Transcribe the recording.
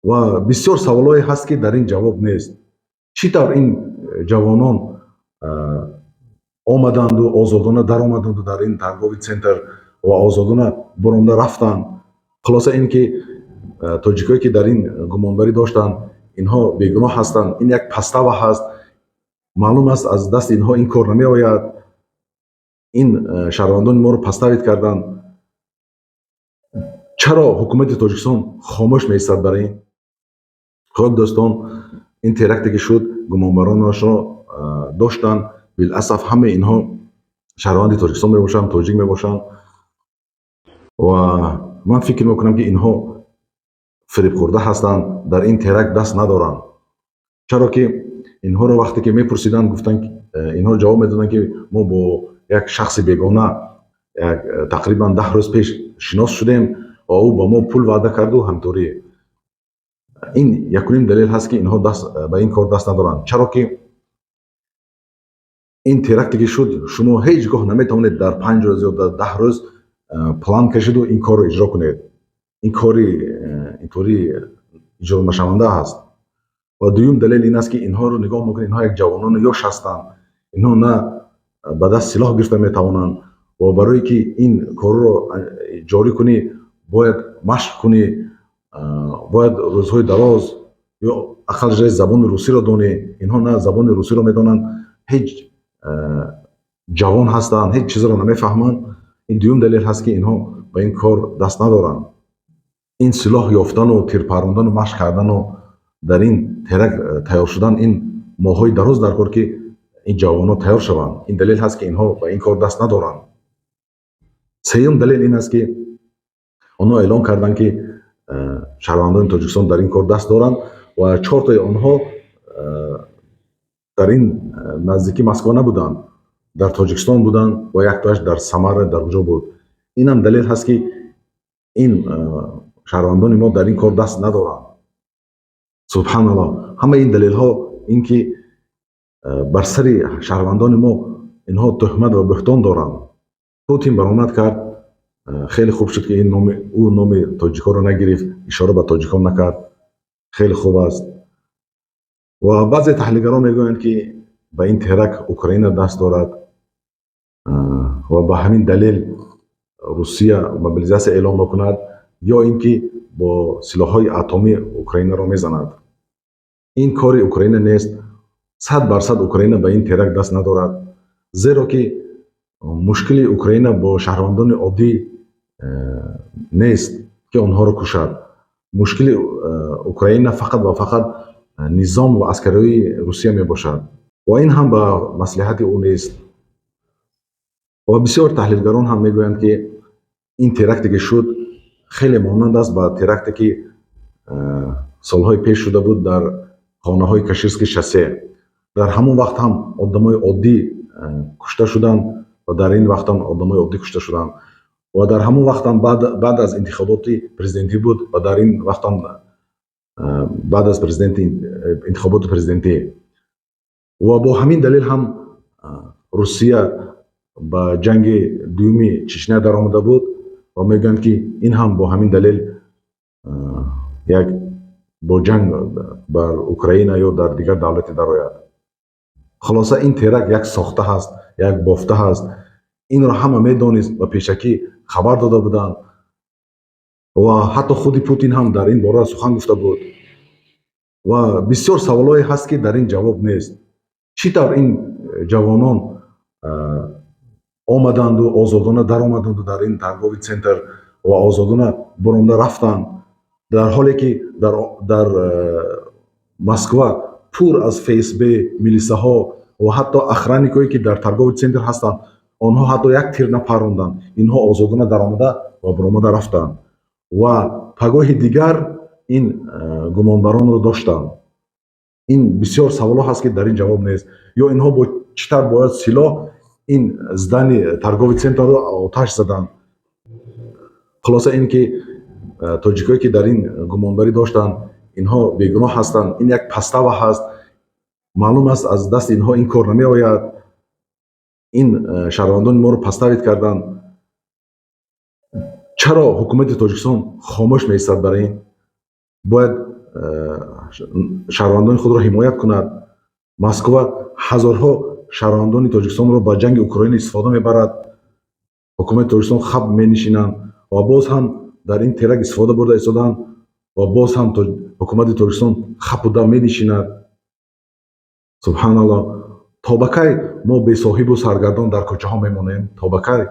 Ва бисёр саволҳое ҳаст, ки дар ин ҷавоб нест. Чӣ тавр ин ҷавонон омаданду озодона даромаданду дар ин торговый центр ва озодона буронда рафтанд? Хулоса, ин ки тоҷикое, ки дар ин гумонбарӣ доштанд, инҳо бегуноҳ ҳастанд. Ин як подстава ҳаст. Маълум аст, аз дасти инҳо ин кор намеояд. Ин шаҳрвандони моро подставить карданд. Чаро ҳукумати Тоҷикистон хомӯш меистад бар ин? Хуб, дӯстон, ин теракте ки шуд, гумонбаронашро доштанд. Биласаф, ҳамаи инҳо шаҳрванди Тоҷикистон мебошанд, тоҷик мебошанд. Ва ман фикр мекунам, ки инҳо фиребхӯрда ҳастанд, дар ин теракт даст надоранд, чаро ки инҳоро вақте ки мепурсиданд, гуфтанд, инҳо ҷавоб медоданд, ки мо бо як шахси бегона як тақрибан 10 рӯз пеш шинос шудем ва ӯ ба мо пул ваъда карду ҳамторӣ. Ин якуним далел ҳаст, ки инҳо даст ба ин кор даст надоранд, чаро ки ин теракте ки шуд, шумо ҳеҷ гоҳ наметавонед дар 5 рӯз ё дар 10 рӯз план кашиду ин корро иҷро кунед. Ин кори инторӣ иҷронашаванда ҳаст. Ва дуюм далел ин аст, ки инҳоро нигоҳ мекунед, инҳо як ҷавонони ёш ҳастанд. Инҳо на ба даст силоҳ гирифта метавонанд ва барое ки ин корро ҷорӣ кунӣ, бояд машқ кунӣ, бояд рӯзҳои дароз ё ақал забони русиро донӣ. Инҳо на забони русиро медонанд, ҳеҷ, ҷавон ҳастанд, ҳеҷ чизро намефаҳманд. Ин дуюм далел ҳаст, ки инҳо ба ин кор даст надоранд. Ин силоҳ ёфтану тирпарондану машқ кардану дар ин теракт тайёр шудан, ин моҳҳои дароз дар кор, ки ин ҷавонон тайёр шаванд. Ин далел ҳаст, ки инҳо ба ин кор даст надоранд. Сеюм далел ин аст, ки онҳо эълон карданд, ки шаҳрвандони Тоҷикистон дар ин кор даст доранд ва чортои онҳо дар ин наздикӣ Москва набуданд, дар Тоҷикистон буданд ва яктоаш дар Самара, дар куҷо буд. Инам далел ҳаст, ки ин шаҳрвандони мо дар ин кор даст надоранд. Субҳаналлоҳ, ҳамаи ин далелҳо ин ки бар сари шаҳрвандони мо инҳо тӯҳмат ва буҳтон доранд. Путин баромад кард. Хеле хуб шуд, ки ин номи ӯ номи тоҷикҳоро нагирифт, ишора ба тоҷикон накард. Хеле хуб аст. Ва баъзе таҳлилгарон мегӯянд, ки ба ин теракт Украина даст дорад ва ба ҳамин далел Русия мобилизатсия эълон мекунад ё ин ки бо силоҳҳои атомӣ Украинаро мезанад. Ин кори Украина нест. 100% Украина ба ин теракт даст надорад, зеро ки мушкили Украина бо шаҳрвандони оддӣ нест, ки онҳоро кушад. Мушкили Украина фақат ва фақат низом ва аскариҳои Русия мебошад ва ин ҳам ба маслиҳати ӯ нест. Ва бисёр таҳлилгарон ҳам мегӯянд, ки ин теракте ки шуд, хеле монанд аст ба теракте, ки солҳои пеш шуда буд дар хонаҳои Каширский шоссе. Дар ҳамон вақт ҳам одамои оддӣ кушта шуданд ва дар ин вақт ҳам одамои оддӣ кушта шуданд. Ва дар ҳамон вақт ҳам баъд аз интихоботи президентӣ буд ва дар ин вақт ҳам баъд аз президенти интихоботи президентӣ. Ва бо ҳамин далел ҳам Русия ба ҷанги дуюми Чечня даромада буд ва мегӯянд, ки ин ҳам бо ҳамин далел як бо ҷанг бар Украина ё дар дигар давлате дарояд. Хулоса, ин теракт як сохта ҳаст, як бофта ҳаст. Инро ҳама медонист ва пешакӣ хабар дода буданд ва ҳатто худи Путин ҳам дар ин бора сухан гуфта буд. Ва бисёр саволҳое ҳаст, ки дар ин ҷавоб нест. Чӣ тавр ин ҷавонон омаданду озодона даромаданду дар ин торговый центр ва озодона буронда рафтанд, дар ҳоле ки дар Москва пур аз ФСБ, милисаҳо ва ҳатто охранникое, ки дар торговый центр ҳастанд, онҳо ҳатто як тир напаронданд. Инҳо озодона даромада ва буромада рафтанд ва пагоҳи дигар ин гумонбаронро доштанд. Ин бисёр саволҳо ҳаст, ки дар ин ҷавоб нест. Ё инҳо бо чӣ тавр бояд силоҳ ин здание торговый центрро оташ заданд? Хулоса, ин ки тоҷикое, ки дар ин гумонбарӣ доштанд, инҳо бегуноҳ ҳастанд. Ин як подстава ҳаст. Маълум аст, аз дасти инҳо ин кор намеояд. Ин шаҳрвандони моро подставить карданд. Чаро ҳукумати Тоҷикистон хомӯш меистад бар ин? Бояд Шаҳрвандони худро ҳимоят кунад. Москва ҳазорҳо шаҳрвандони Тоҷикистонро ба ҷанги Украина истифода мебарад. Ҳукумати Тоҷикистон хап менишинанд ва боз ҳам дар ин теракт истифода бурда истодаанд ва боз ҳам ҳукумати Тоҷикистон хапуда менишинад. Субҳаналлоҳ, то ба кай мо бесоҳибу саргардон дар кӯчаҳо мемонем? То ба кай?